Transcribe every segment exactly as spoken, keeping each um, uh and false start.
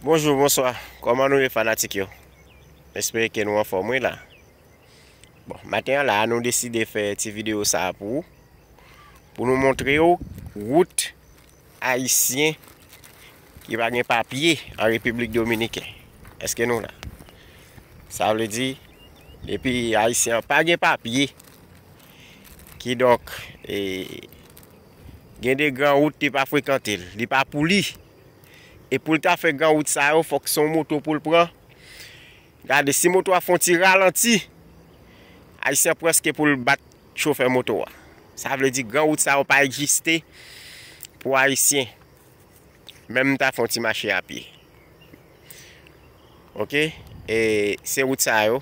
Bonjou, bonswa. Kòman nou ye, fanatik yo? M espere ke nou anfòm, wi, la. Bon, maten an la, nou deside fè ti videyo sa a pou ou, pou nou montre w wout ayisyen ki pa gen papye an Repiblik Dominiken. Èske nou la? Sa vle di, depi ayisyen an pa gen papye, kidonk, e, gen de gran wout li pa frekante l, li pa pou li. E pou l ta fè gran wout sa yo, fòk se yon moto pou l pran. Gade, si moto a fè yon ti ralanti, ayisyen prèske pou l bat chofè moto a. Sa vle di gran wout sa yo pa egziste pou ayisyen. Menm ta fè yon ti mache a pye. Oke? E se wout sa yo.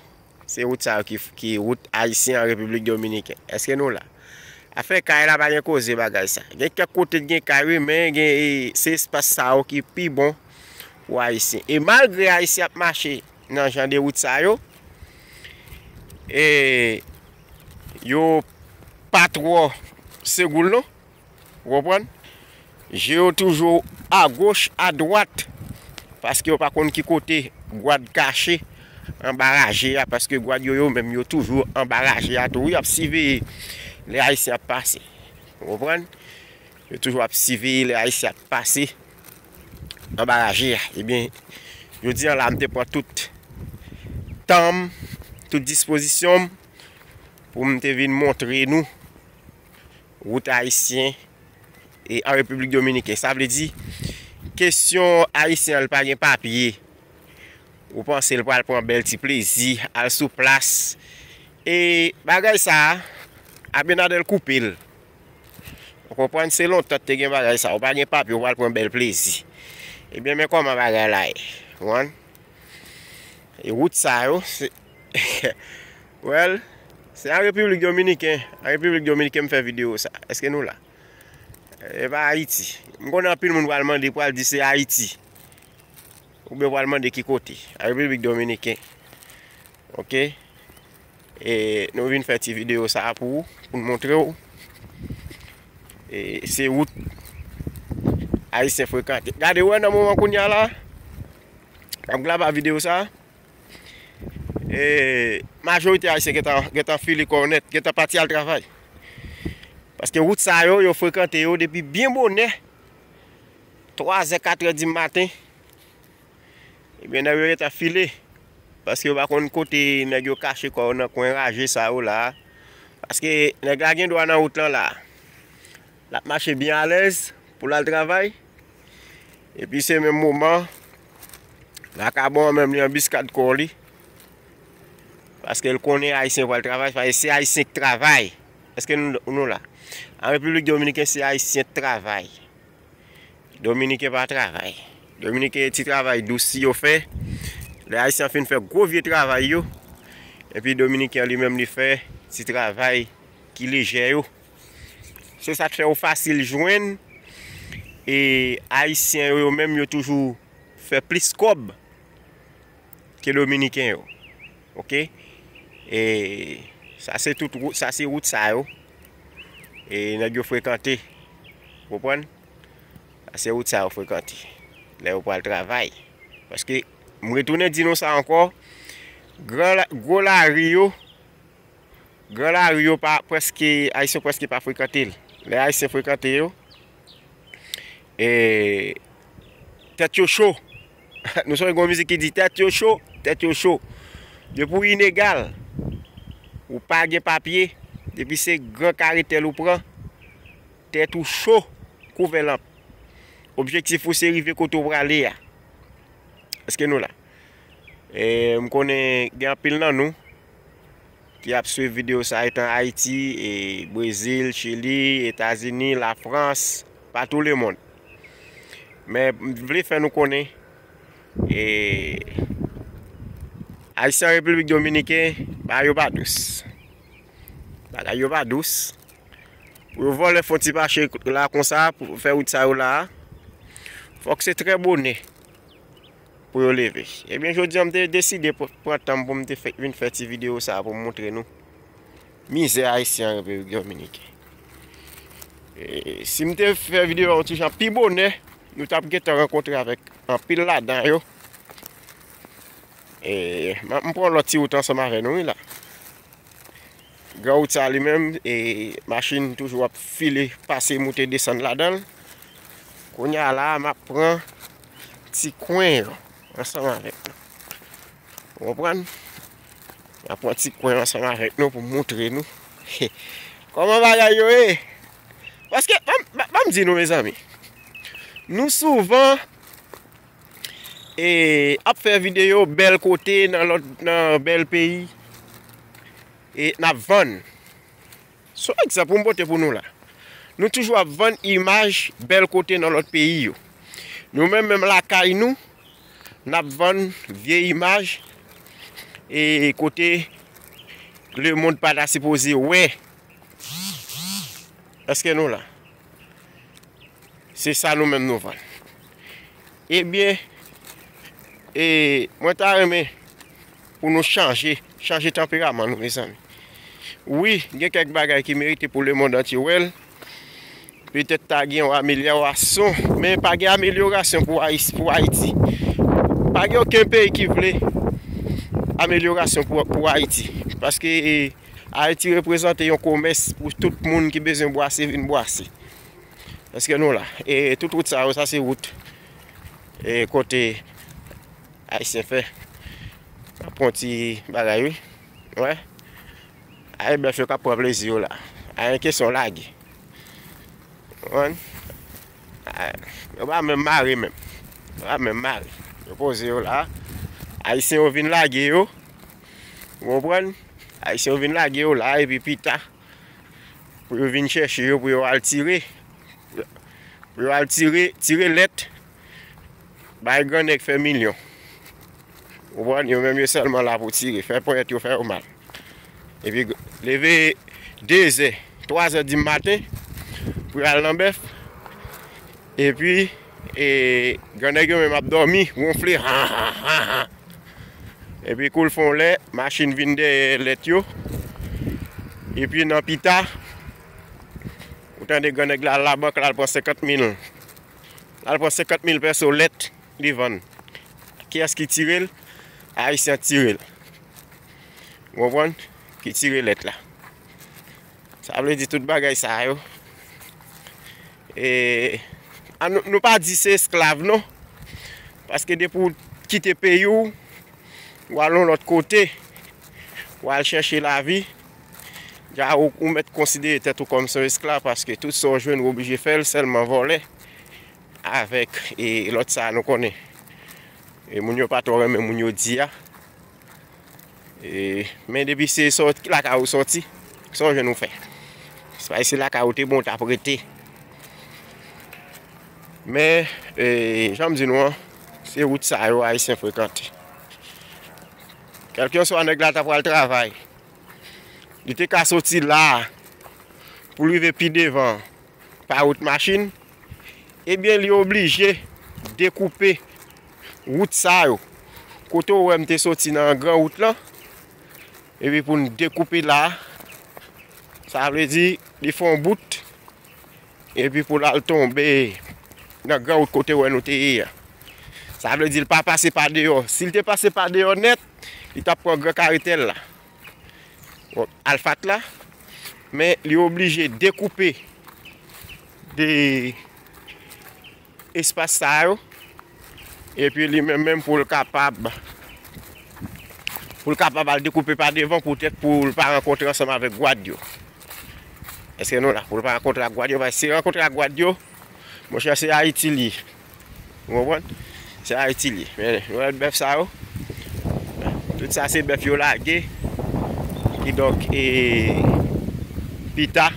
Se wout sa yo ki, ki wout ayisyen an Repiblik Dominiken. Èske nou la? Afè kay la pa gen koze bagay sa. Gen kèk kote gen kay wi, men gen, e, se espas sa yo ki pi bon pou ayisyen. E malgre ayisyen ap mache nan jan de wout sa yo, e yo pa twò segoul non. Ou konprann? Je yo toujou agoch, adwat, paske yo pa konn ki kote gwad kache anba raje a, paske gwad yo, yo menm, yo toujou anba raje a tou, wi, ap siveye lè ayisyen ap pase. Ou konprann? Yo toujou ap siveye lè ayisyen ap pase anba raje a. Ebyen, jodi a la, m te pran tout tan m, tout dispozisyon m pou m te vin montre nou wout ayisyen e an Repiblik Dominiken. Sa vle di, kesyon ayisyen an, li pa gen papye, ou panse l pral pran bèl ti plezi, al sou plas. E bagay sa a, Abinader koupe l. Ou konprann, se lontan te gen bagay sa a. Ou pa gen papye, ou pral pran bèl plezi. Ebyen, men kòman bagay la ye. Ou konprann? E wout sa yo, se, well, se an Repiblik Dominiken. An Repiblik Dominiken m fè videyo sa. Èske nou la? E pa Ayiti. M konnen anpil moun pral mande, pral di se Ayiti. Oubyen pral mande ki kote. An Repiblik Dominiken. Oke? E nou vin fè ti videyo sa a pou ou, pou n montre w. E se wout ayisyen frekante. Gade, wè nan moman kounye a la, m ap graba videyo sa a. E majorite ayisyen gentan, gentan file kò yo nèt, gentan pati al travay. Paske wout sa yo, yo frekante yo depi byen bonè, twa zè, kat è di maten. Ebyen, nèg yo gentan file. Paske yo pa konn kote nèg yo kache kò yo nan kwen raje sa yo la. Paske nèg la gen dwa nan wout lan la. L ap mache byen alèz pou l al travay. Epi se menm moman, vakabon an menm li anbiskad kò li. Paske l konnen ayisyen pral travay, paske se ayisyen k travay. Èske nou, nou la? An Repiblik Dominiken, se ayisyen k travay. Dominiken pa travay. Dominiken, ti travay dous yo fè. Lè ayisyen an fin fè gwo vye travay yo, epi dominiken an li menm li fè ti travay ki lejè yo. Se sa k fè yo fasil jwenn, e ayisyen yo, yo menm yo toujou fè plis kòb ke dominiken yo. Oke? E sa se tout wout, sa se wout sa yo. E nèg yo frekante. Ou konprann? Sa se wout sa yo frekante. Lè yo pral travay. Paske, m retounen di nou sa ankò, gran la, gwo lari yo, gran lari yo pa, prèske, ayisyen prèske pa frekante l. Lè ayisyen frekante yo, e, tèt yo cho. Nou sonje gen yon mizik ki di, "Tèt yo cho, tèt yo cho." Depi w inegal, ou pa gen papye, depi se gran kare tèl ou pran, tèt ou cho kou vè lanp. Objektif ou se rive kote w prale a. Èske nou la? E, m konnen gen anpil nan nou ki ap swiv videyo sa, etan Ayiti, e, Brezil, Chili, Etazini, Lafrans, patou lemonn. Men, m vle fè nou konnen, e, Ayisyen an Repiblik Dominiken, bagay yo pa dous. Bagay yo pa dous. Pou yo vòlè fon ti mache la konsa, pou fè wout sa yo la a, fòk se trè bonè pou yo leve. Ebyen, jodi a, m te deside pr-, pran tan m pou m te fè, vin fè ti videyo sa a pou m montre nou mizè ayisyen an Repiblik Dominiken. E, si m te fè videyo a yon ti jan pi bonè, nou t ap gentan rankontre avèk anpil ladan yo E, m, m pran lòt ti wout ansanm avè nou, wi, la. Gran wout sa li menm, e, machin toujou ap file, pase, moute, desann ladan l. Kounye a la, m ap pran ti kwen yo ansanm avèk nou. Ou konprann? M ap pran ti kwen yo ansanm avèk nou pou m montre nou kòman bagay yo ye. Paske, ban m, ban m di nou, mezanmi, nou souvan e, ap fè videyo bèl kote nan lòt, nan bèl peyi, e n ap vann. Se yon egzanp pou m pote pou nou la. Nou toujou ap vann imaj bèl kote nan lòt peyi yo. Nou menm, menm lakay nou, n ap vann vye imaj, e kote lemonn pa ta sipoze wè. Èske nou la? Se sa nou menm nou vann. Ebyen, e, mwen ta renmen pou nou chanje, chanje tanperaman nou, mezanmi. Wi, gen kèk bagay ki merite pou lemonn antye wè l. Petèt ta gen yon amelyorasyon, men pa gen amelyorasyon pou Ayis-, pou Ayiti. Pa gen okenn peyi ki vle amelyorasyon pou, pou Ayiti. Paske, e, Ayiti reprezante yon komès pou tout moun ki bezwen bwase vin bwase. Èske nou la? E tout wout sa yo, sa se wout, e, kote Ayisyen fè. Ap pran ti bagay, wi. Wè. Ay, bèf yo k ap pran plezi yo la. Ay, kesyon lage. Konprann? Ay, yo pa menm mare menm. Yo pa menm mare. Yo poze yo la. Ayisyen yo vin lage yo. Ou konprann? Ayisyen yo vin lage yo la, epi pita, pou yo vin chèche yo, pou yo al tire. Pou yo al tire, tire lèt, bay grannèg fè milyon. Ou konprann? Yo menm yo sèlman la pou tire, fè ponyèt yo fè yo mal. Epi g-, leve dezè, twazè di maten, pou yo al nan bèf. Epi, e, grannèg yo menm ap dòmi, wonfle, han, han, han, han. Epi kou l fè yon lè, machin vin dèyè lèt yo. Epi nan pita, ou tande grannèg la al labank, l al pran senkant mil. L al pran senkant mil pèso lèt, li vann. Kiyès ki tire l? Ayisyen tire l. Ou konprann? Ki tire lèt la. Sa vle di tout bagay sa yo. E, an, nou, nou pa di se esklav, non. Paske depi w kite peyi w, w al yon lòt kote, w al chèche lavi, dja ou, ou mèt konsidere tèt ou kòm se yon esklav, paske tout sa w jwenn, ou oblije fè l, sèlman vòlè avèk, e, lòt sa a nou konnen. E moun yo pa twò renmen moun yo di a. E, men depi se sòt-, lakay ou sòti, sa w jwenn ou fè. Se pa si lakay ou te bon, w t ap rete. Men, e, jan m di nou an, se wout sa yo Ayisyen frekante. Kèlkeswa nèg la ta pral travay, li te ka soti la a pou l rive pi devan pa wout machin, ebyen, li oblije dekoupe wout sa yo. Kote w wè m te soti nan gran wout lan, epi pou n dekoupe la, sa vle di, li fè yon bout, epi pou l al tonbe nan gran wout kote w wè nou te ye a. Sa vle di, l pa pase pa deyò. Si l te pase pa deyò nèt, li t ap pran gran karetèl la. Bon, Alfat la, men li oblije dekoupe de espas sa yo, epi li menm menm pou l kapab, pou l kapab al dekoupe pa devan, poutèt pou l pa rankontre ansanm avèk gwad yo. Èske nou la? Pou l pa rankontre ak gwad yo, paske si l rankontre ak gwad yo, monchè, se Ayiti li ye. Ou konprann? Se Ayiti li ye. Men, nou wè bèf sa yo? Tout sa se bèf yo lage. Kidonk, e, pita,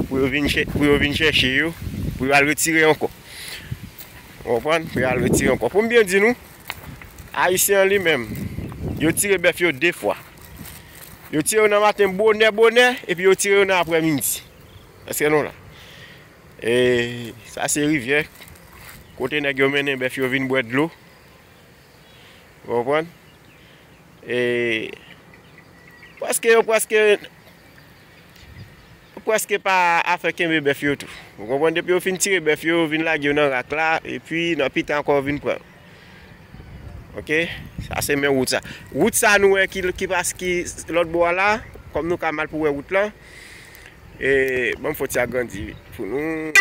pou yo vin chè-, pou yo vin chèche yo, pou yo al retire ankò. Ou konprann? Pou yo al retire ankò. Pou m byen di nou, Ayisyen an li menm, yo tire bèf yo de fwa. Yo tire yo nan maten bonè, bonè, epi yo tire yo nan aprèmidi. Èske nou la? E sa se rivyè kote nèg yo mennen bèf yo vin bwè dlo. Ou konprann? E prèske, yo prèske, yo prèske pa afè kenbe bèf yo tou. Ou konprann? Depi yo fin tire bèf yo, yo vin lage yo nan rak la, epi nan pita ankò yo vin pran yo. Ok, sa se men wout sa. Wout sa nou wè ki, ki pas, ki lòt bò a la, kòm nou ka mal pou wè wout lan. E, ban m fè ti agrandi pou nou.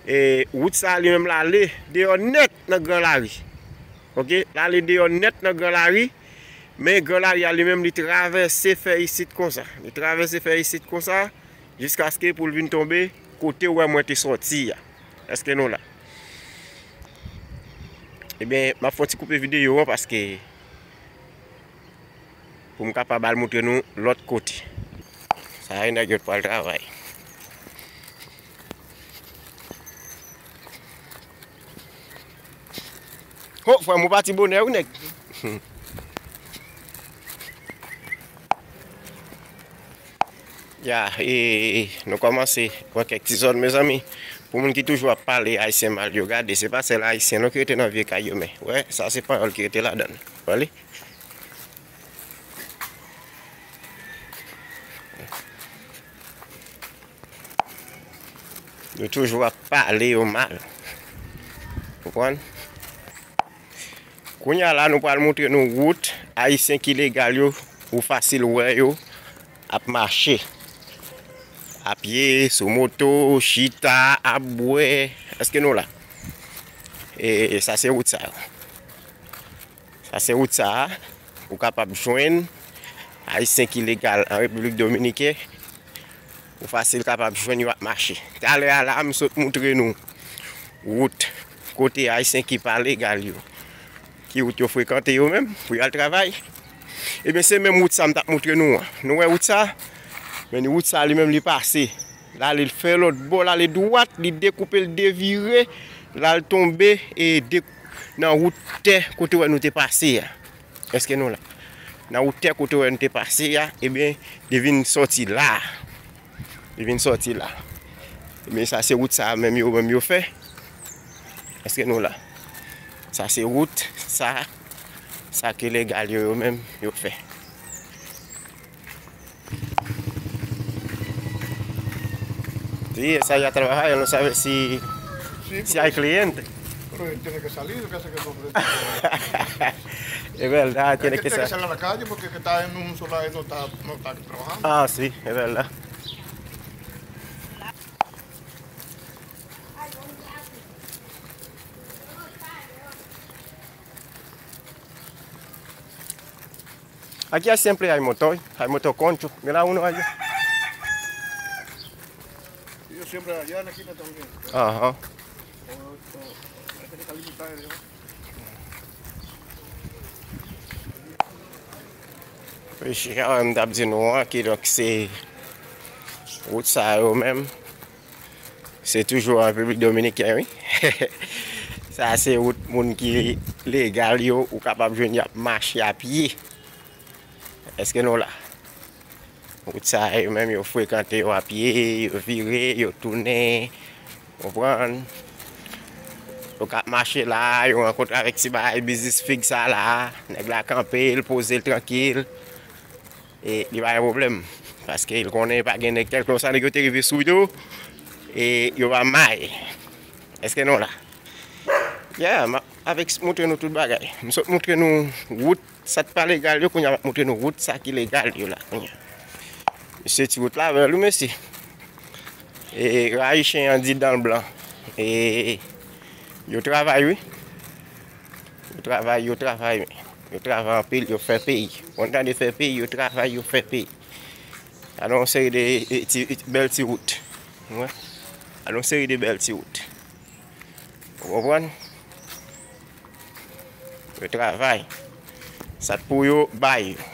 E, wout sa li menm l ale deyò nèt nan Gran Lari. Ok, l ale deyò nèt nan Gran Lari. Men Gran Lari a li menm li travèse fè isit konsa. Li travèse fè isit konsa, jiskaske pou l vin tonbe kote w wè mwen te sòti a. Èske nou la? Ebyen, m ap fè yon ti koupe videyo an paske pou m kapab al montre nou lòt kote. Sa a, nèg yo t pral travay. Ho, frè m, ou pati bonè, wi, nèg. Ya, e, nou kòmanse wè kèk ti zòn, mezanmi. Pou moun ki toujou ap pale ayisyen mal yo, gade, se pa sèl ayisyen non ki rete nan vye kay yo, men, wè, sa se panyòl ki rete ladan l. Wè li? Yo toujou ap pale yo mal. Konprann? Kounye a la, nou pral montre nou wout ayisyen ki legal yo, ou fasil wè yo ap mache. A pye, sou moto, chita, ap bwè. Èske nou la? E, e sa se wout sa yo. Sa se wout sa a. Ou kapab jwenn ayisyen ki legal an Repiblik Dominiken. Ou fasil kapab jwenn yo ap mache. Talè a la, m sot montre nou wout kote ayisyen ki pa legal yo. Ki wout yo frekante yo menm pou y al travay. Ebyen, se menm wout sa m t ap montre nou an. Nou wè wout sa? Men wout sa li menm li pase. L ale, l fè lòt bò, l ale dwat, li dekoupe, l devire, l al tonbe e de, nan wout tè kote wè nou te pase a. Èske nou la? Nan wout tè kote wè nou te pase a, ebyen, li vin sòti la. Li vin sòti la. Ebyen, sa se wout sa menm yo menm yo fè. Èske nou la? Sa se wout sa, sa ke legal yo, yo menm yo fè. Sí, esa ya trabaja, yo no sabe si, si hay cliente. Pero él tiene que salir, ¿qué hace que compre? Es verdad, tiene que salir a la calle porque que está en un solar y no está, no está trabajando. Ah, sí, es verdad. Aquí hay siempre hay motor, hay motor concho. Mira uno allá. Ellos siempre allá en la esquina también. Ajá. O, o, parece que está limitado, ¿no? Wi, chita, m t ap di nou an, kidonk se wout sa yo menm. Se toujou an Repiblik Dominiken, wi. Sa se wout moun ki legal yo, ou kapab jwenn y ap mache a pye. Èske nou la? Wout sa yo menm yo frekante yo a pye, yo vire, yo tounen, konprann? Yo k ap mache la, yo rankontre avèk ti bagay biznis fig sa la, nèg la kanpe, l poze l trankil. E li pa gen pwoblèm. Paske l konnen pa gen nèg kèlkonsa nèg yo te rive sou yo. E yo pa may. Èske nou la? Ya, m ap avèk montre nou tout bagay. M sot montre nou wout sa k pa legal yo, kounye a m ap montre nou wout sa ki legal yo la kounye a. Mesye, ti wout la bèl wi mesye. E rayi chen an di dan l blan. E yo travay wi. Yo travay, yo travay. Yo travay anpil, yo fè peyi. Ou konn tande fè peyi, yo travay, yo fè peyi. Alò, yon seri de, de ti, bèl ti wout. Ou wè? Alò, yon seri de bèl ti wout. Ou konprann? Yo travay. Sa k pou yo, bay yo.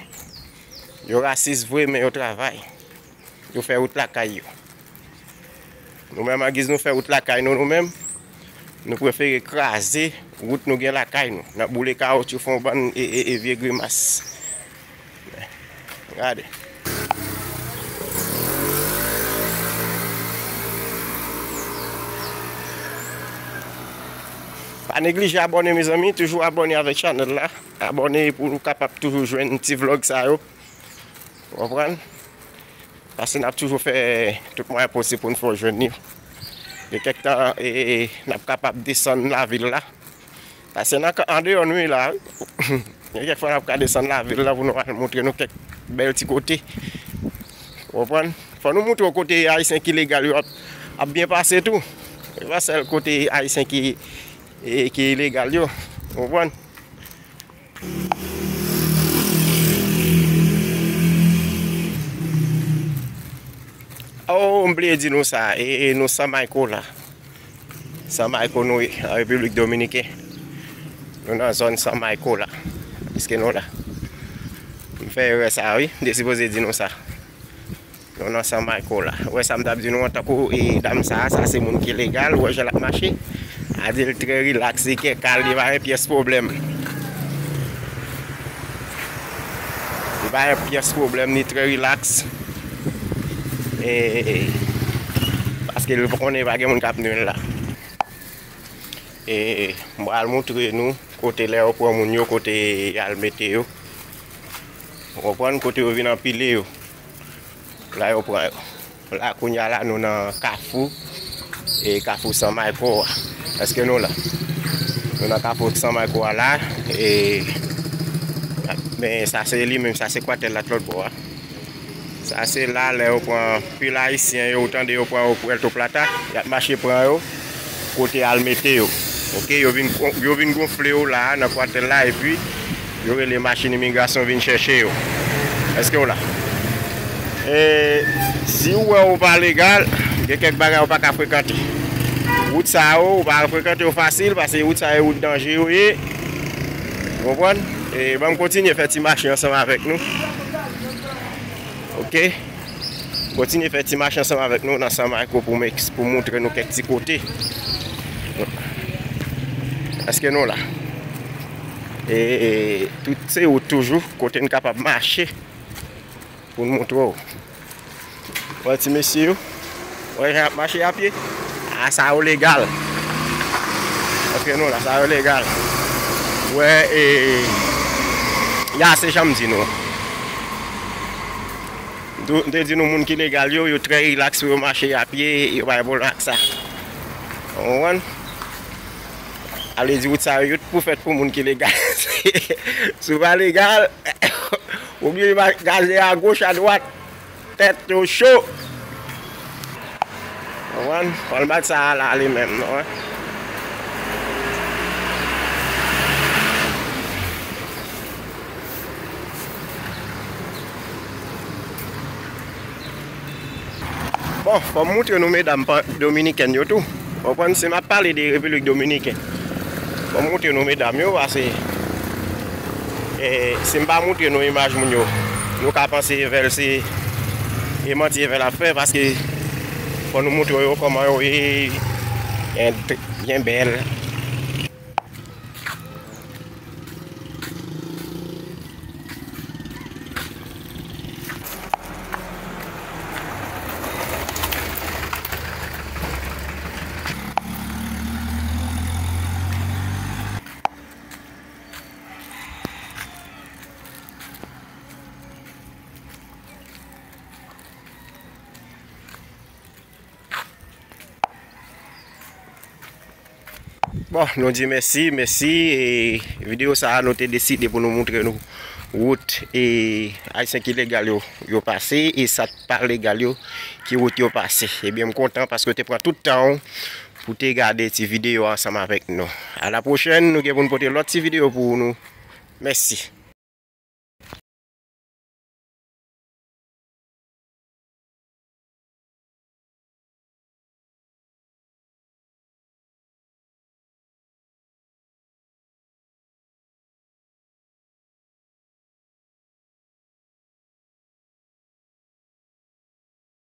Yo rasis vre, men yo travay. Yo fè wout lakay yo. Nou menm, angiz nou fè wout lakay nou, nou menm, nou prefere kraze wout nou gen lakay nou. N ap boule kawotchou, fè yon bann e, e, e vye grimas. Gade. Pa neglije abòne, mezanmi. Toujou abòne avèk chanèl la. Abòne pou nou kapab toujou jwenn ti vlòg sa yo. Ou konprann? Paske n ap toujou fè tout mwayen posib pou n fè w jwenn li. Gen kèk tan, e, n ap kapab desann lavil la. Paske nan, andeyò nou ye la, wi. Gen kèk fwa n ap ka desann lavil la pou nou al montre nou kèk bèl ti kote. Ou konprann? Fò nou montre w kote ayisyen ki legal yo ap, ap byen pase tou. E pa sèl kote ayisyen ki, e, ki ilegal yo. Ou konprann? Oh, m bliye di nou sa, e, e nou San Marco la. San Marco nou ye, an Repiblik Dominiken. Nou nan zòn San Marco la. Èske nou la? M fè erè sa, wi. M te sipoze di nou sa. Nou nan San Marco la. Ou wè sa m t ap di nou an, tankou, e, dam sa a, sa se moun ki legal, ou wè jan l ap mache. Adil trè rilaks, li kè kal, li pa gen pyès pwoblèm. Li pa gen pyès pwoblèm, li trè rilaks. E, paske li konnen pa gen moun k ap nwi l la. E, m pral montre nou kote lè yo pran moun yo, kote y al mete yo. Ou konprann? Kote yo vin anpile yo. La yo pran yo. La, kounye a la, nou nan kafou, e kafou San Marco a. Èske nou la? Nou nan kafou San Marco a la, e, men sa se li menm, sa se kwatèl la t lòt bò a. Sa se la, lè yo pran pil ayisyen yo, ou tande yo pran yo Puerto Plata, y ap mache pran yo, kote al mete yo. Oke, yo vin, yo vin gonfle yo la, nan kwatèl la, epi yo rele machin imigrasyon vin chèche yo. Èske w la? E, si w wè w pa legal, gen kèk bagay ou pa ka frekante. Wout sa yo, ou pa frekante yo fasil, paske wout sa yo, wout danje yo ye. Ou konprann? E, ban m kontinye fè ti mache ansanm avèk nou. Oke? Kontinye fè ti mache ansanm avèk nou nan San Marco pou m eks-, pou montre nou kèk ti kote. Èske nou la? E, e, tout se wout toujou, kote n kapab mache pou n montre w. Wè ti mesye yo. Wè jan y ap mache a pye. A, sa yo legal. Èske nou la, sa yo legal. Wè, e, ya, se jan m di nou. M te di nou moun ki legal yo, yo trè rilaks pou yo mache a pye, yo pa gen pwoblèm ak sa. Ou konprann? Ale di wout sa yo, yo t pou fèt pou moun ki legal. Si w pa legal, ou oblije ma-, gaze a goch, a dwat. Tèt yo cho. Konprann? Fò l bat sa a la li menm, non, hein? Bon, fò m montre nou medam pa-, dominikèn yo tou. Ou konprann, si m ap pale de Repiblik Dominikèn, fò m montre nou medam yo, paske, e, si m pa montre nou imaj moun yo, nou ka panse Evel se, e, manti Evel ap fè, paske fò nou montre yo kòman yo ye, byen, byen bèl. Bon, nou di mèsi, mèsi. E videyo sa a, nou te deside pou nou montre nou wout, e, ayisyen ki legal yo, yo pase, e sa k pa legal yo, ki wout yo pase. Ebyen, m kontan paske w te pran tout tan w pou te gade ti videyo a ansanm avèk nou. A la pwochèn, nou gen pou n pote lòt ti videyo pou nou. Mèsi.